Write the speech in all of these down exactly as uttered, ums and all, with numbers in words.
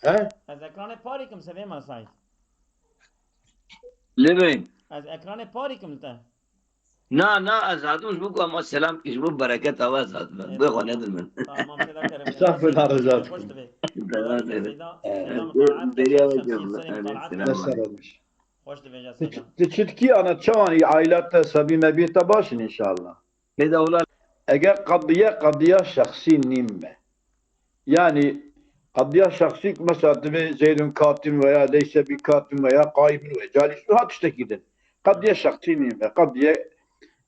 He? Ez ekranê parî kim, sevê me Saîd. Lê bê. Ez ekranê parî kim li te. Na, na, ez hatim ji bo ku em selam, ji bo bereketa we ez hatim. Bê xwe nedin min. Tamam, pêda kerem. Estağfurullah, rica Hoş ederim. dibê. Rica ederim. Seyda, Eh, Seyda de- mutalaat deriya şexsî we şexsî kevin. serê Evet, mutalaat selam kevin. Mesela olmuş. Hoş dibêje Ti Seyda. ç- ti çitkî ana çawanî aîlat te sebî mebî te baş in inşallah. Pêda wila Eger qediye qediya şexsî nîn be. Yani qediya şexsî mesela divê Zeydun katim veya leyse bi katim veya qaimun ve calisun ha tiştekî din. Qediye şexsî nîn be. Qediye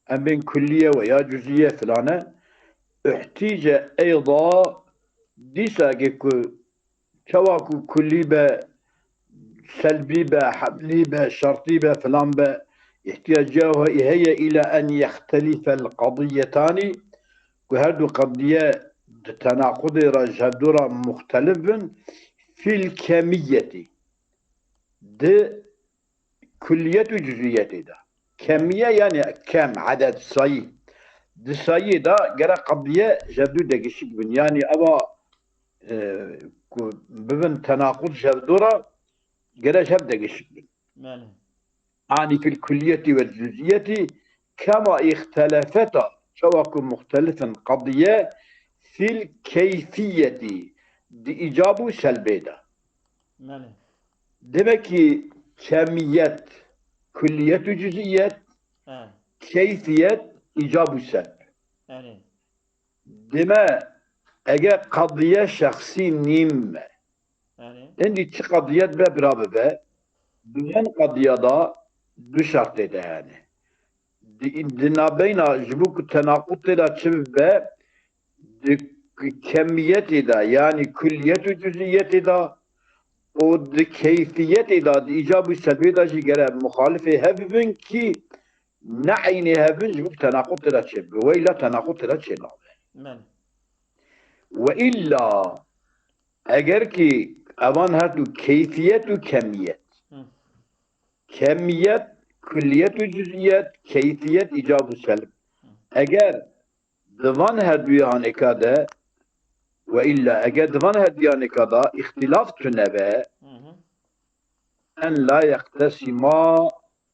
em bên kulliye veya cüziye filane. Ihtice eyda dîsa ki ku çawa ku kullî be, selbî be, hemlî be, şertî be, filan be, ihtiyaciya heye ila en yextelîfel qediyetanî, ku her du qediye di tenaqudê re ji hevdu re muxtelif bin, fil kemiyetî, di kulliyet û cüziyetê de. Kemiye yani kem, edet, sayî. Di sayiyê de gerek qediye ji hevdu degişik bin. Yani eva e, ku bibin tenaqud ji hevdu re gere ji hev degişik bin. Belê. Anî fil kulliyetî ve cüziyetî kema îxtelefeta çawa ku muxtelifin qediye fil keyfiyetî di îcab û selbê de. Belê. Demek ki kemiyet, kulliyet û cüziyet, He. keyfiyet, îcab û selb. Erê. Dime eger qediye şexsî nîn be, Erê. hindî çi qediyet be bira bibe, di van qediya da du şertê de yani. Di, di nabeyna ji bo ku tenaqut tê de çi bibe, di kemiyetê de yani kulliyet û cüziyetê de û di keyfiyetê de, di îcab û selbê de jî gere muxalifê hev bibin ki ne eynê hev bin ji bo tenaqut tê de çê bibe. Weyla tenaqut tê de çê nabe. Belê. Ve illa eger ki evan her du keyfiyet û kemiyet. Hı. Kemiyet, kulliyet û cüziyet, keyfiyet, îcab û selb. Eger di van her du yanêka de ve illa eger di van her du yanêka de îxtilaf tune be, Hı hı. en la yeqtesima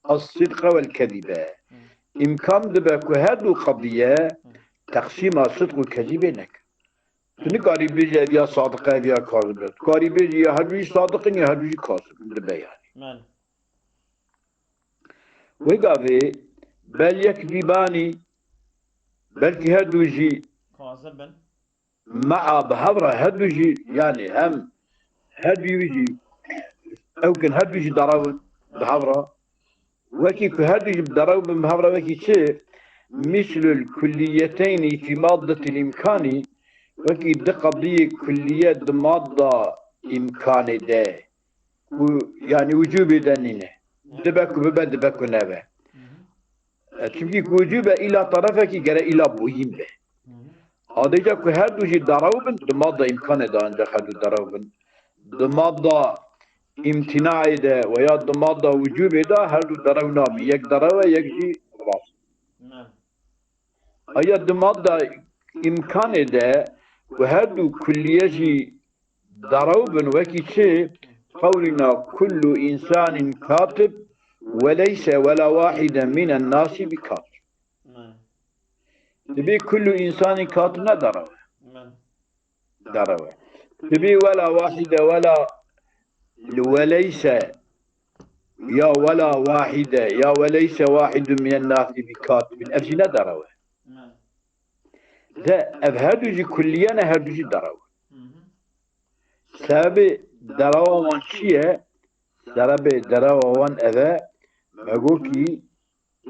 as-sidqa vel kedibe. Îmkan dibe ku her du qediye teqsîma sidq û kezîbê nekin. Tu nikarî bêjî ev ya sadiq e, ev ya kazib e. Tu karî bêjî ya her du jî sadiq in ya her du jî kazib in. Dibe yani. Belê. Wê gavê bel yekzîbanî, belkî her du jî Kazib bin. mea bi hev re her du jî, yani hem her du jî ew kin her du jî derew in bi hev re. Wekî ku her du jî derew bin bi hev re wekî çi? Mislul kulliyeteynî fî maddetil îmkanî, wekî di qediyê kulliye di madda îmkanê de ku yani wicûbê de nîne. Dibe ku bibe, dibe ku nebe. Hı hı. E, çimkî ku wicûbe îla terefekî gere îla bûyîn be. Hı hı. Adêca ku her du jî derew bin, di madda îmkanê de ancak her du derew bin. Di madda îmtînaê de veya di madda wicûbê de her du derew nabin. Yek derew e, yek jî rast. Belê. Aya di madda îmkanê de ku her du kulliye jî derew bin wekî çi? Qewlina kullu insanin katib ve leyse wela wahide minen nasi bi katib. Belê. Dibê kullu insanin katib ne derew e. Belê. Derew e. Dibê wela wahide wela li weleyse ya wela wahide ya weleyse wahidun minen nasi bi katibin. Ev jî ne derew e. Belê. De ev her du jî kulliye ne, her du jî derew. Hı hı. Sebebê derewa wan çi ye? Sebebê derewa wan ev e, me got kî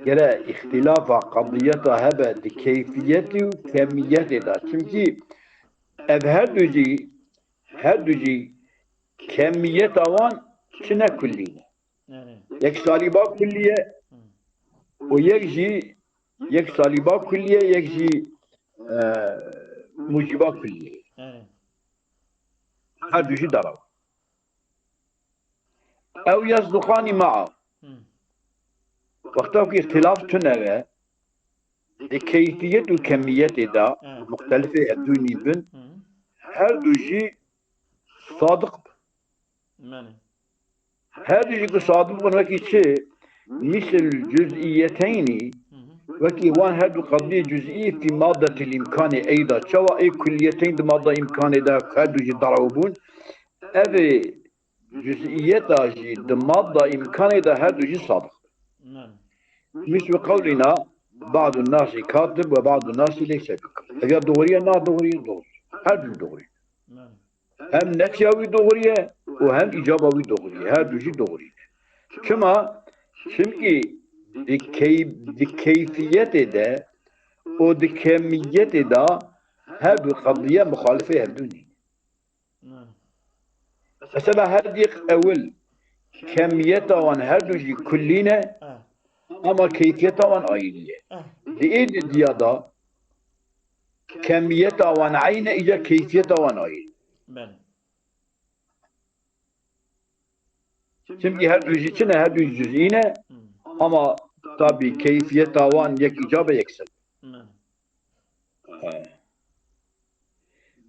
gere îxtîlafa qediyeta hebe di keyfiyetê û kemiyetê de. Çimkî ev her du jî, her du jî kemiyeta wan çi ne kullî ne. Erê. Yek salîba kullî ye û yek jî, yek salîba kullî ye, yek jî e, mucîba kullî ye. Erê. Her du jî derew. Ew yesduqanî maa. Hı. Wexta ku îxtilaf tune be, di keyfiyet û kemiyetê de Evet. muxtelifê hevdûnî bin, Hı. her du jî sadiq bin. Belê. Her du jî ku sadiq bin wekî çi? Misl cüz'iyeteynî, Hı hı. wekî wan her du qediyê cüz'î fî maddetil îmkanê eyda. Çawa ê kulliyeteyn di madda îmkanê de her du jî daraw bûn? Ev ê cüz'iyeta jî di madda îmkanê de her du jî sadiq. Belê. Mislu qewlina ba'dun nasi katib ve ba'dun nasi leyse bikatib. Eger doğru ye, na doğru ye, doğru. Her du doğru. Belê. Hem nefya wî doğru ye û hem îcaba wî doğru ye. Her du jî doğru ye. Çima? Çimkî di key-, di keyfiyetê de û di kemiyetê de her du qediye muxalifê hevdû nîne. Belê. Mesela her dîq ewil kemiyeta wan her du jî kullî ne, Eh. ama keyfiyeta wan ayrî ye. Eh. Di ê didiya de kemiyeta wan eyn e, îca keyfiyeta wan ayrî. Belê. Çimkî her du jî çi ne? Her du jî cüz'î ne, Hı. ama tabî keyfiyeta wan yek îcab e, yek sebeb. Belê. He.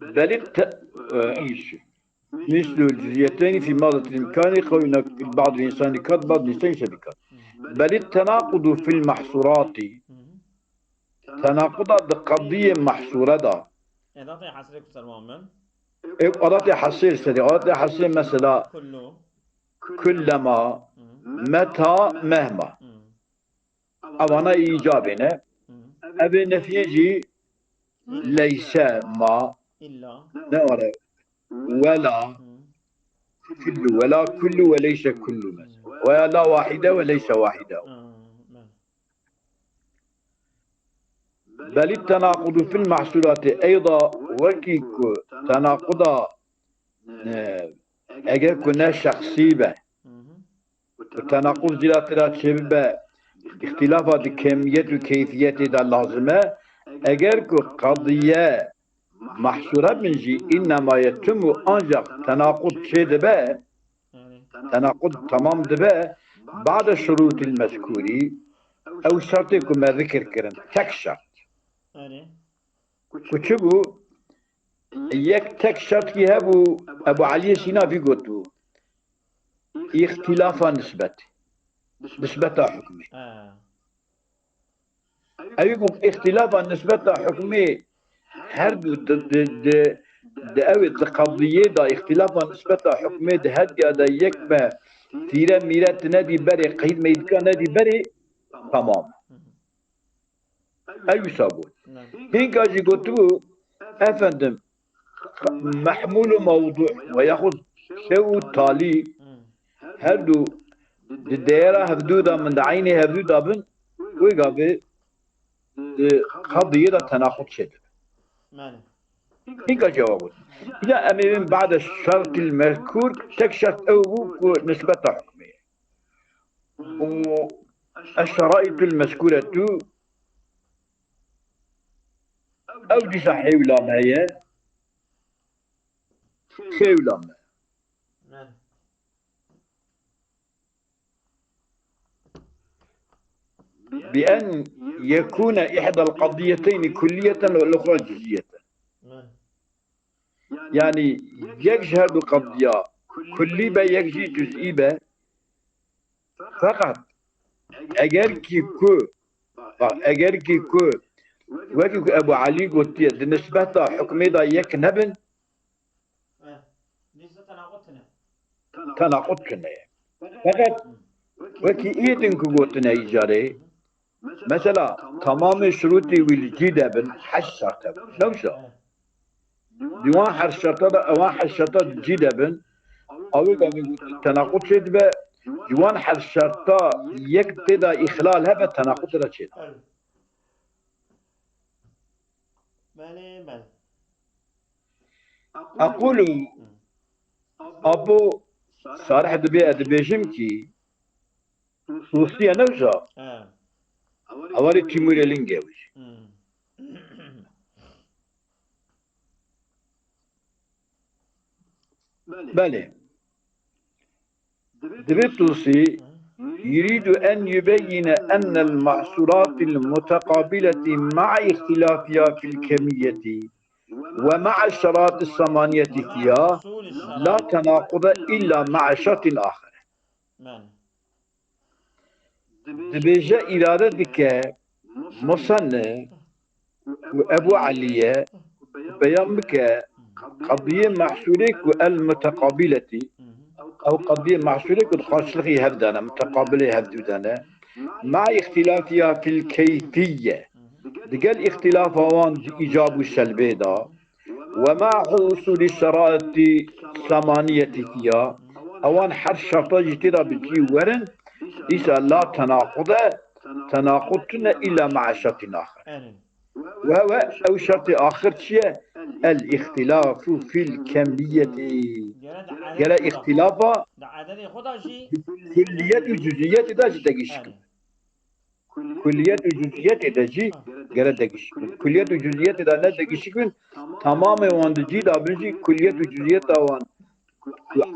Belî te-, e, îş. Mislu cüz'iyeteyni fî maddetil îmkanî qewlina ba'dul insani kat, ba'dul insani leyse bikatib. Belî tenaqudu fil mahsurati. Hı hı. Tenaquda di qediyê mahsure de. Edatê hasrê ku ser wan bin. Ev adatê hasrê serî. Adatê hasrê mesela Kullu. kullema, Hı hı. meta, mehma. Hı. Evana îcabê ne. Hı. Evê nefiyê jî leyse, ma, İlla. ne were? Wela, Hı. kullu, wela kullu ve leyse kullu mesela. Veya la wahide ve leyse wahide. Hı. Belê. Belî tenaqudu fil mahsurati eyda, wekî ku tenaquda, e, eger ku ne şexsî be, Hı hı. ku tenaquz cila tira çêbibe, îxtîlafa di kemiyet û keyfiyetê de lazim e, eger ku qediye mahsure bin jî, înnema yetimu, ancak tenaquz çêdibe, Belê. tenaquz temam dibe, ba'de şurûtil mezkûrî, ew şertê ku me zikir kirin, tek şert. Belê. Ku çi bû? Yek tek şertkî hebû, Ebu Eliyê Sîna vî gotibû. Îxtîlafa nisbet. Nisbeta hukmê. Ha. Ew ku îxtîlafa nisbeta hukmê her du di, di, di, di ew di qediyê de îxtîlafa nisbeta hukmê di her diya de yek be, tîre mîre tine dî berê, qeyd meydika ne dî berê, tamam. Hı hı. Ew wisa got. Belê. Hinka jî gotibû, efendim, mehmûl û mewdû ve yaxud şew û talî Hı. her du di değera hevdû de min, di eynê hevdû de bin, wê gavê di qediyê de tenaqut çêdibe. Belê. Hinka cevab got. Ya em ê bin ba'de şertil mezkûr, tek şert ew bû ku nisbeta hukmê. Û eşşeraitul mezkûretu, ew dîsa hêwila me ye. Hêwila me. Belê. Bi en yekûne ihdal qadiyeteyni kulliyeten ve uxra cüziyeten. Belê. Yani yek ji her du qadiya kullî be, yek jî cüz'î be. Feqet eger ki ku, bak, eger ki ku, wekî ku Ebu Elî gotiye, di nisbeta hukmê de yek nebin, Eh, neyse, tenaqut tine. Tenaqut tine. Feqet wekî ê din ku gotine îcarê, mesela tamamê şurûtê wî li cî de bin, heşt şert hebin. Ne wisa? Di wan her şerta de, ewan her şerta di cî de bin, awê gavê tenaqut çê dibe, ji wan her şerta yek tê de îxlal hebe, tenaqut tê de çê de. Belê, belê. Aqulu, abo sarih dibe, ez dibêjim ki, Tusiye ne wisa? He. Ewarê Timûrê Lingewij. Hmm. Belê. Divê Tusî yurîdu en yubeyyine ennel mahsuratil muteqabileti ma'a ihtilafiha fil kemiyeti ومع الشرائط الثمانية فيها لا تناقض إلا مع شرط آخر. Dibêje îrade dike musennif û Ebû Elî ye beyan bike qediyê mehsûrê ku el muteqabiletî, ew qediyê mehsûrê ku di qarşilixî hev de ne, muteqabilê hev du de ne, ma îxtîlafiya fil keyfîye, digel îxtîlafa wan di îcab û selbê de, ومع حصول الشرائط الثمانية فيها، ewan her şerta jî tê de bi cî werin, dîsa la tenaqude, tenaqud tune illa ma'a şertin axir. Ene. Ve ve ew şertê axir çi ye? El îxtilafu fil kemiyetî. Gere de Gere adetê xwe de. Îxtilafa Di adetê xwe de jî kulliyet û cüziyetê de jî degişik. Ene. Kulliyet û cüziyetê de jî gere degişik bin. Kulliyet û cüziyetê de ne degişik bin, tamamê wan di cî de bin jî kulliyet û cüziyeta wan ku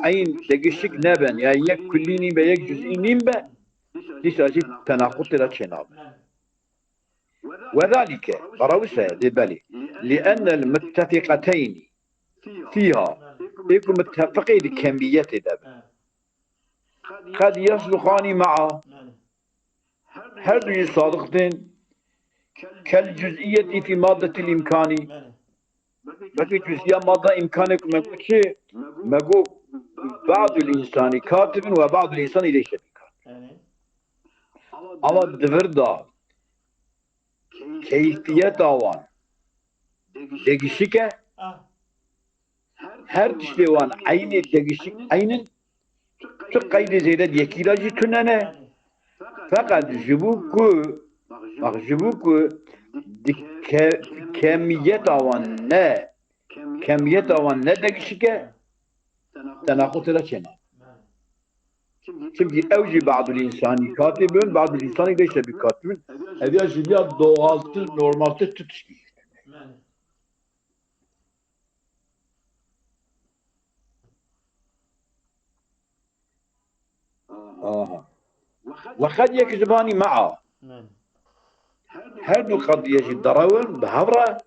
eyn degişik nebin, ya yek kullî nîn be, yek cüzî nîn be, dîsa jî tenaqutê de çênabe. Wedalike, berawise dê belê. Li ennel muttefiqeteyni fîha, ê ku muttefiqê di kemiyetê de bin. Qed yesluxani ma'a. Her du jî sadiq tên. Kel cüz'iyetî fî maddetil îmkanî. Belkî cüz'iya madda îmkanê ku me got çi? Me got ba'dul însanî katibin ve ba'dul însanî leyse bi katib. Ama di vir de keyfiyeta wan degişik e. Her tiştê wan eynê degişik eynin. Tu qeydê zêde di yekî de jî tune ne. Feqet ji bo ku, bak, ji bo ku di ke-, kemiyeta wan ne, kemiyeta wan ne degişik e, tenaqutê de çêne. Çimkî ew jî ba'dul însanî katibin, ba'dul însanî leyse bi katibin. Ev ya ji vîya doğaltir, normaltir tu tiştî. Aha. Ve qed yek zibanî ma'a. Her du qediye jî derewin bi hev re,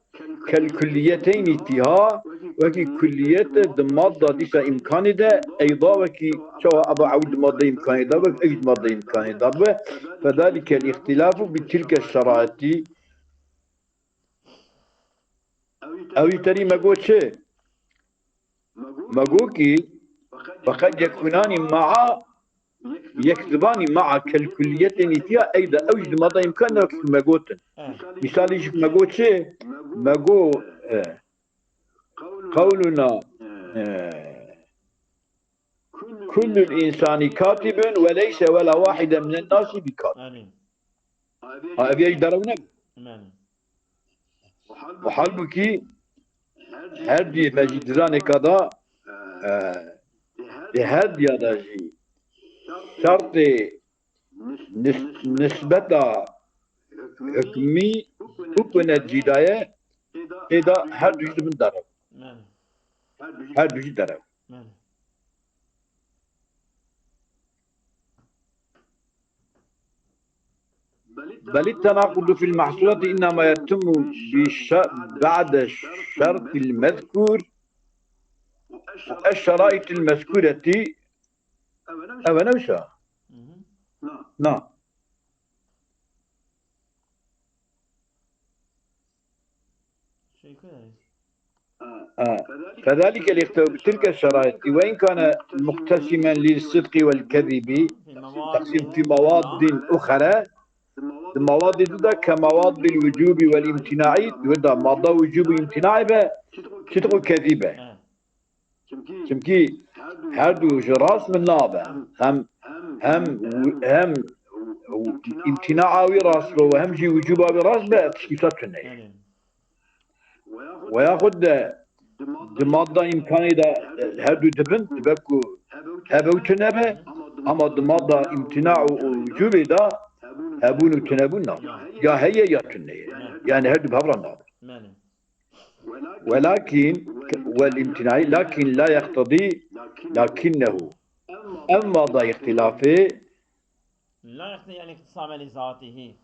kel kulliyeteyni fîha, wekî kulliyet di madda dîsa îmkanê de, eyda wekî çawa eba ew di madda îmkanê de be, ew di madda îmkanê de be, fedalike el îxtilafu bi tilke şeraitî. Ew jî terî me got çi? Me got kî, feqet yekûnanî ma'a, yek zibanî ma'a kel kulliyetê nîtiya, ey de ew jî di madda îmkan de wekî me gotin. He. Mîsalî jî me got çi? Me got, e, qewluna, e, kullul însanî katibun ve leyse ve la wahide minen nasi bi katib. Amîn. Ha, ev yek derew ne? Amîn. Û halbûkî her duyê me jî di zaneka da, e, di her duya da jî şertê nis-, nisbeta hukmî û ku ne cî daye, tê da her du jî dibin derew. Amîn. Her du jî derew. Amîn. بل التناقض في المحصولات إنما يتم بش-، بعد الشرط المذكور والشرائط المذكورة. Ev ne wisa? Mhm. Na. Şey, آه. فذلك الاختلاف بتلك الشرائط وإن كان مقتسما للصدق والكذب تقسيم في مواد أخرى، di mewad dî de ke mewad bil wicûbî wel îmtînaî, di wir de madda wicûb û îmtînaî be, sidq û kezî be. Çimkî her du ji rast min nabe. Hem, hem, hem îmtînaa wî rast be û hem jî wicûba wî rast be, tişkî wisa tune ye. Yanî. Weyaxud de di madda îmkanê de her du dibin, dibe ku hebe û tune be, ama di madda îmtina û, û wicûbê de hebûn û tunebûn nabe. Ya heye ya tune ye. Yanî her du bi hev re nabe. Belê. Welakin, wel îmtinai, lakin la yeqtedî, lakinnehu. Ev madda îxtilafê La yeqtedî el-ihtisame li zatihi.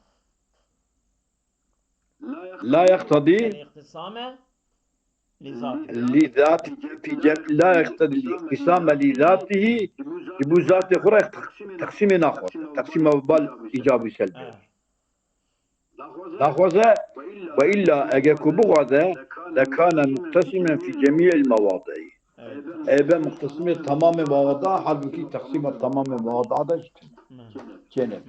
La yeqtedî El-ihtisame Lî zat fi cem-, la yeqtedî lî qisame lî zatihî, ji bo zatê xwe re teqsîmê naxwaze. Teqsîma bal îcabî selbî. Naxwaze, we illa ege ku bixwaze, lekane muqtesimen fi cemî'il mewadi'î. Ê be muqtesimê tamamê mewada, halbukî teqsîma tamamê mewada de jî çêne.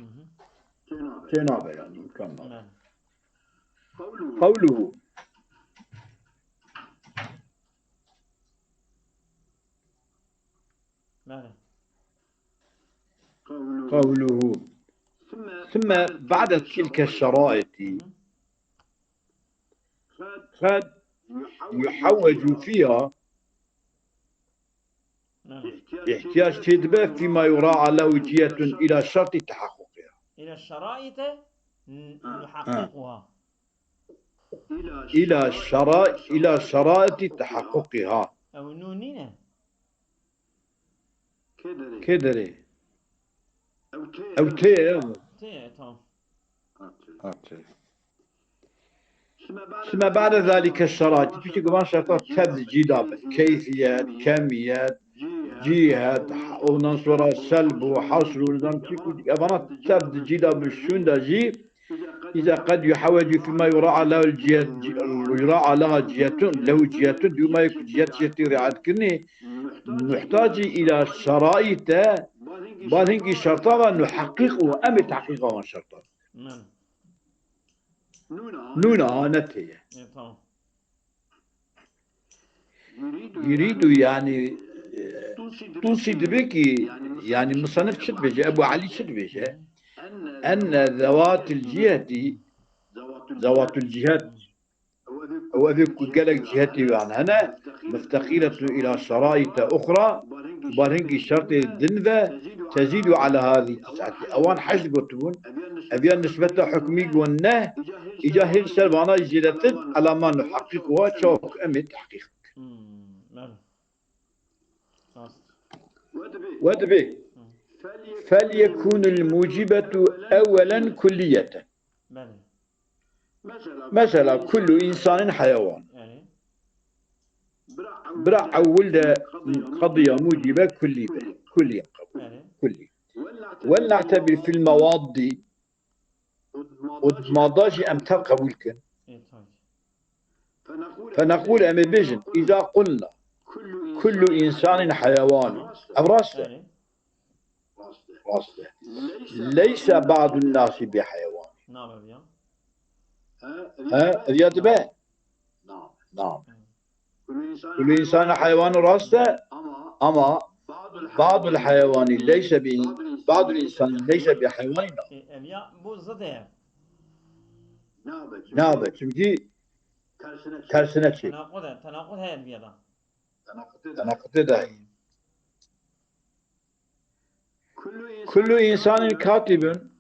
Çênabe yani, imkan nabe. Qewluhu. Qewluhu. Thumma ba'de tilke şeraiti. Qed yuhawwecu fiha. Îhtiyac tê dibe fîma yura'a lehu cihetun ila şertî tehaqquqiha. Ila şeraite nuhaqqiquha. Ila şera-, ila şeraiti tehaqquqiha. Ew nûn nîne? Kê derê? Ew tê ye. Tê ye, tamam. Ha, tê. Sime ba'de zalike şerait. Piştî ku van şerta tev di cî de bin. Keyfiyet, kemiyet, cihet, ondan sonra selbu, hasru, nizam çi ku evana tev di cî de bin şûn de jî, iza qed yuhawwecu fîma yura'a lehu cihet, yura'a leha cihetun, lehu cihetun, dûmayê ku cihet şertî riayet kirinê, muhtacî ila şeraite, bal hingî şerta ve nuhaqqiq û em ê tehqîqa van şerta. Nûna ha ne tê ye. Yurîdu yani, e, Tunsi dibe ki, yani musanif çi dibêje, Ebu Elî çi dibêje? Enne zewatil ciheti, zewatul cihet, ew evê ku gelek cihetî wan hene, mifteqîretun ila şeraite uxra, bar hingî şertê din ve tezîdu ala hazî tis'eti. Ewan heşt gotibûn, ev ya nisbeta hukmî got ne, îca hêr ser vana zêdetir, ala ma nuhaqqiq wa çawa ku em ê tehqîq bikin. We dibê. Felyekûnil mucibetu ewwelen kulliyeten. Mesela kullu insanin heyewan. Bira ewil de qediya mucibe kullî be. Kullî qebûl. Kullî. Wel ne'tebir fil mewaddi. Û di mada jî em tev qebûl kin. Feneqûl, em ê bêjin, îza qulna kullu insanin heyewanun. Ev rast e. Rast e. Leyse ba'dun nasi bi heyewan. He, ev ya dibe? Na. Kullu insani heyewanun rast e, ama ba'dul heyewani leyse bi, ba'dul insani leyse bi heyewani na. E, ev ya bu zıdê. Nabe, çünkü tersine çek. Tenaqud e, tenaqud heye ev ya da. Tenaqud e. Kullu insanin katibun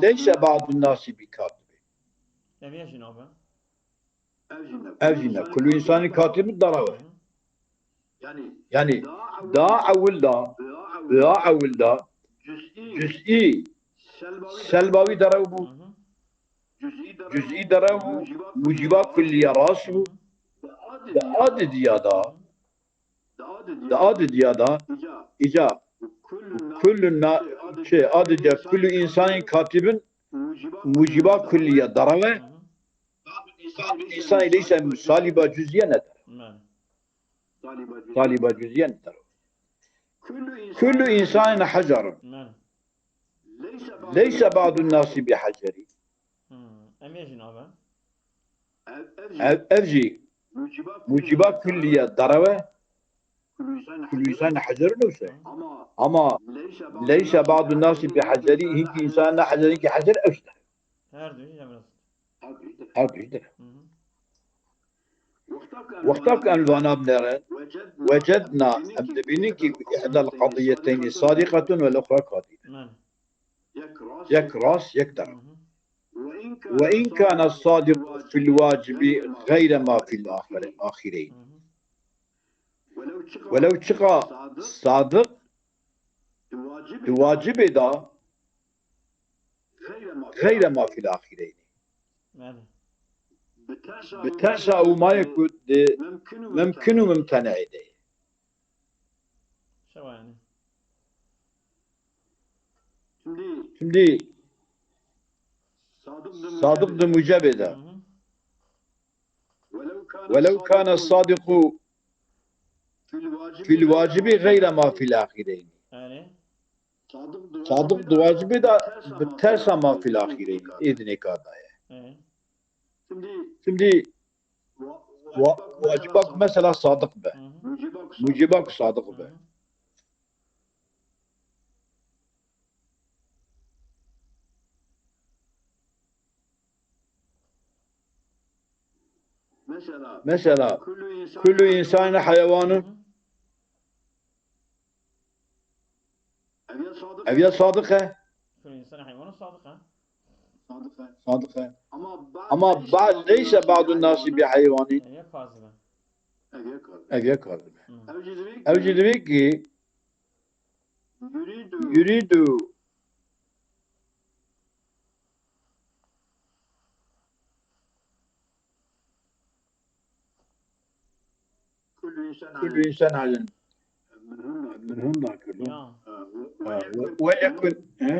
leyse ba'dun nasi bi katibin. Ev ya jî nabe. Ev jî ne. Kullu insanî katibin derew e. Yani da ewil da, da ewil da cüz'î selbawî derew bû. Cüz'î derew bû, muciba kulliye rast bû. Di a didiya da, di a didiya da, îca kullu na, şey, a didiya kullu insanî katibin muciba kulliye derew e. Ba'dul insani leyse, salîba cüz'îye ne der. Salîba cüz'îye ne der. Kullu insanin hecerun. Leyse ba'dun nasi bi heceri. Ev, ev jî muciba kulliye derew e. Kullu insanin hecerun newse. Ama leyse ba'dun nasi bi heceri, hinkî insanin ne hecer, hinkî hecer ew jî derew. Her du jî derew. Her du jî derew. Wexta ku em li vana binêrin, wecedna, em dibînin ki ihdal qediyeteynî sadiqetun wel uxra kadîbe. Yek rast, yek derew. Ve in kana sadiq fil wacibi gayre ma fil ahireyn. Welew çiqa sadiq di wacibê de gayre ma fil ahireyn. Bi tersa ûmayê ku di mimkin û mimtenê de ye. Şewa yani. Şimdi Sadık di mucebê de. Hı hı. Welev kâne sadiku fil vacibi gayre ma fil ahireyn. Yani. Sadık di wacibê de bi tersa ma fil ahireyn. Ê di nêka de ye. Evet. Şimdi wa- waciba ku mesela sadık be. Hı hı. Muciba ku sadık be. Hı hı. Mesela kullu insanin heyewanun. Hı hı. Ev ya sadık e. Kullu insanin heyewanun sadık e. Sadık e. Ama ba'd leyse ba'dun nasi bi heywanin. Ev ya kazib e. Ev ya kazib e. Hı. Ev jî divê ki yuridu. Kullu insan halen. Min hunda kullu. Ya. Ha, we- Welyekun. He?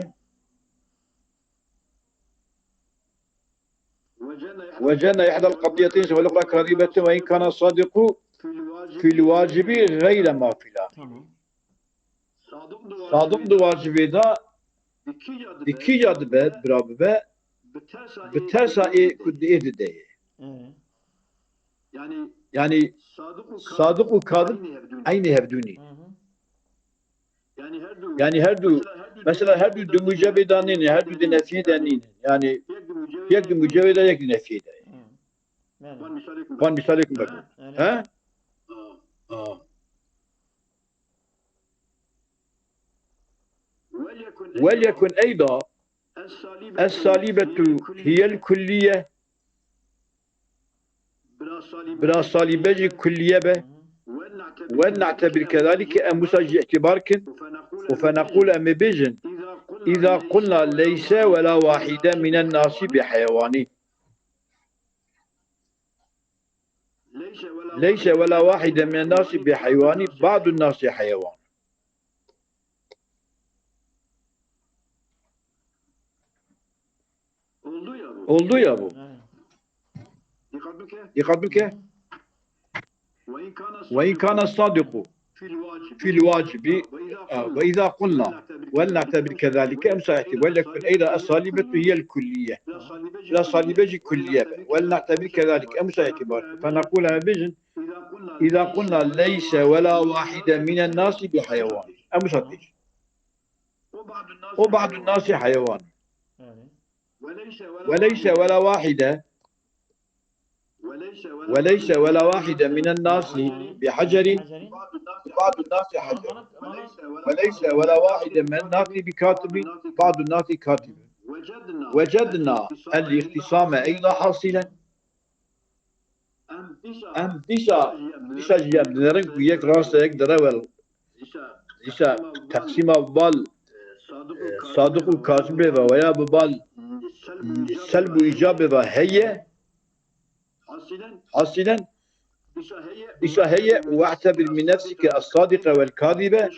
Wecedna ihdel qadiyeteyn ve ukhra kazibeten ve in kana sadiku fil vacibi gayre ma fil ahireyn. Tamam. Sadık di wacibê de di kîja dibe, bira bibe, bi tersa ê ku di ê di de ye. Ee? Yani sadık û kazib eynî hevdû nîn. Hı hı. Yani her du, mesela her du di mucebê de nîne, her du di nefiyê de nîne. Yani yek di mucebê de, yek di nefiyê de. Hı. Van misalê ku bek. He? Aa. Welyekun eyda es-salibetu hiyel kulliye. Bira salîbe jî kulliye be. Wen ne'tebir kezalike, em wisa jî îtibar kin. Û feneqûl, em ê bêjin, îza qulna leyse wela wahide minen nasi bi heyewanî. Leyse wela wahide minen nasi bi heywanî, ba'dun nasi heyewan. Oldu ya bu. Dikkat bike. Ve in kana sadiku fil vacibi, e, ve iza qulna, vel ne'tebir kezalike, em sayeti, vel yekun eyda es-salibetu hiyel kulliye. La salibe jî kulliye be. Vel ne'tebir kezalike, em sayeti bar. Fe nequl, em bêjin, iza qulna leyse wela wahide minen nasi bi heyewan. Em wisa bêjin. O ba'dun nasi heyewan. Ve leyse wela wahide. Ve leyse wela wahide minen nasi bi hecerin. Ba'dun nasi hecerin. Ve leyse wela wahide minen nasi bi katibin. Ba'dun nasi katibin. Vecedna el-ihtisame eyda hasilen. Em dîsa, dîsa jî em dinerin ku yek rast e, yek derew e. Dîsa teqsîma bal, e, sadiq û kazibê ve weya bi bal, m, selb û îcabê ve heye. Hasilen, dîsa heye, we'tebir min nefsike es-sadiqe vel kazibe,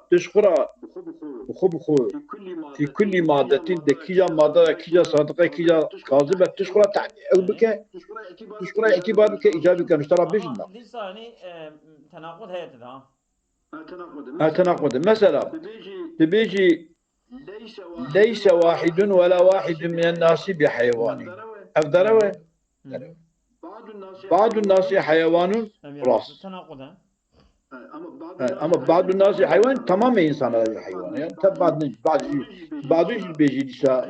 tu ji xwe re, bi xwe bi xwe, fi kullî madetin, de kîja made ye, kîja sadiq e, kîja kazib e, tu ji xwe re te-, ew bike, tu ji xwe re îtîbar bike, îcab bike, em ji te re bêjin da. Dîsa, yanî, e, tenaqud heye tê de, ha? Ha, tenaqud e. Mesela, tu bêjî, leyse wahidun wela wahidun minen nasi bi heywanî. Ev derew e. Hı. Ba'dun nasi heyewanun, rast. Tenaqud e. He, ama ba'dun nasi heywan, tamamê insana jî heywan e. Yani, te ba'dun, ba'dun jî, ba'dun jî bêjî dîsa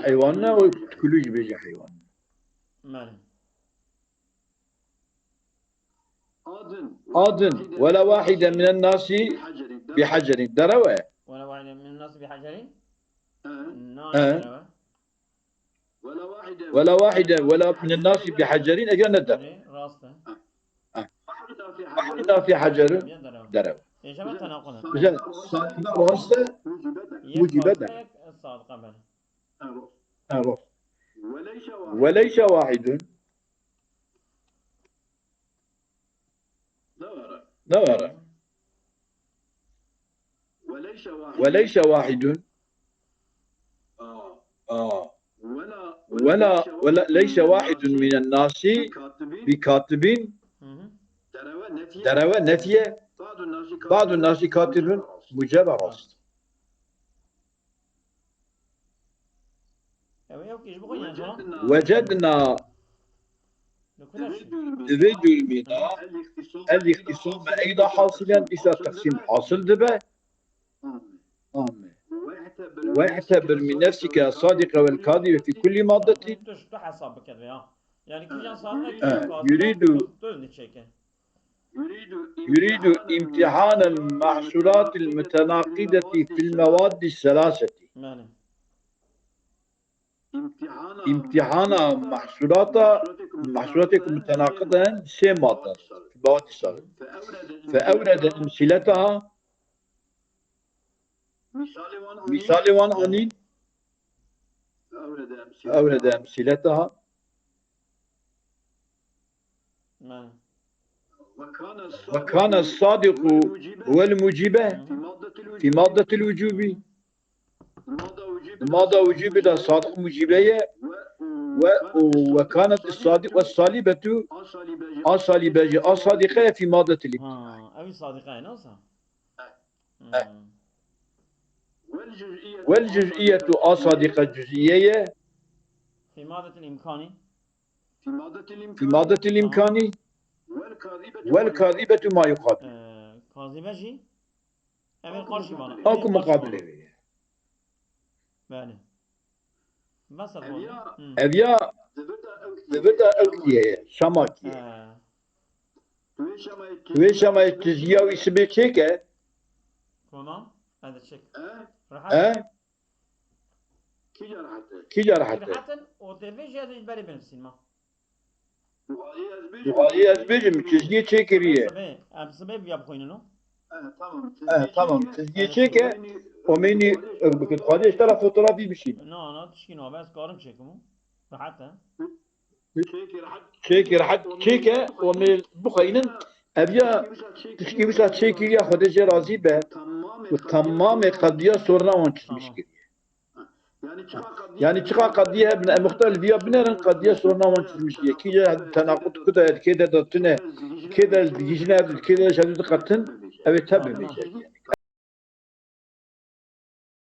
heywan ne, o kullu jî bêjî heywan. Belê. Adın, wela wahide minen nasi bi hecerin. Derew e. Wela wahide minen nasi bi hecerin? He. Na, he, derew e. Wela wahide, wela minen nasi bi hecerin, eger ne derew. Rast e. He. Wahide fi hecerin, derew. Êşe me tenaqul e. Güzel. Sadiqa rast e, mucibe de. Yek sadiqa, bele. He, rast. Ve leyse wahidun. Ne were. Ve leyse wahidun. Aa. Ve la, ve la, leyse wahidun minen nasi bi katibin. Hı hı. Dereve nefiye. Ba'dun nasi katibun mucebe rast. Ew ê ew kî ji bo xwe yan jî. Wecedna. Li ku de şî? Di vê cûrmî de el îxtîsam eyda hasilên dîsa teqsîm hasil dibe. Amin. We'tebir min nefsike sadiqe vel kadibe fî kulli maddetin. Tu, tu hesab bike vê ha. Yani kîjan sadiqe, kîjan kadibe, yuridu, tu, tu ne çêke. Yuridu imtihanel mahsuratil mutenaqideti fil mevaddi selaseti. Yani. Îmtîhana mahsulata, mahsulatê ku mutenaqid in sê madde, mewad îsal. Fe ewrede emsiletaha, mîsalê wan anîn, fe ewrede emsiletaha. Ve kana sadiqu huvel mucibe fi maddetil wucubi. Di mada wucubî de sadiq mucibe ye. Ve, ve kanet sadiq ve salibetu, a salibe jî a sadiqe ye fi maddetil imtihan. Ha, ew sadiqe ye, nasıl? Vel cüz'iyetu, a sadiqe cüz'iye ye. Fi maddetil imkani. Fi maddetil imkani. Vel kazibetu ma yuqabil. Ee, kazibe jî? Ev ê qarşî bana. Ew ku muqabilê wê ye. Belê. Bes e. Ev ya, di vir de ew kî ye, şama kî ye. He. Tu vê şamayê tizyiya wî sibê çêke. Tamam. Hadi çek. Rahat. He? Kîja rehet e? Kîja rehet e? Rehet in, û tê vê jî ez ê ji berê binivîsîn ma. Tu xwazî ez bêjim, tu xwazî ez bêjim, tizgê çêkiriye. Sibê, em sibê viya bixwînin o. Eh, tamam, tizgê çêke, omênî, eh, tu xwazî ez te re fotografî bişînim. Na, na, tişkî nabe, ez karim çêkim o. Rehet e. Çêkê rehet, çêkê rehet, çêke, omê bixwînin. Ev ya, tişkî wisa çêkiriye, Xwedê jê razî be. Û temamê qediya sorna wan çizmiş kiriye. Yanî çiqa qediyê hebin, em muxtelif ya binerin, qediya sorna wan çizmiş diye. Kî ye tenaqut ku de, kê de de tune, kê de digihîjine, kê de şedu diqetin, ew ê te bibêje.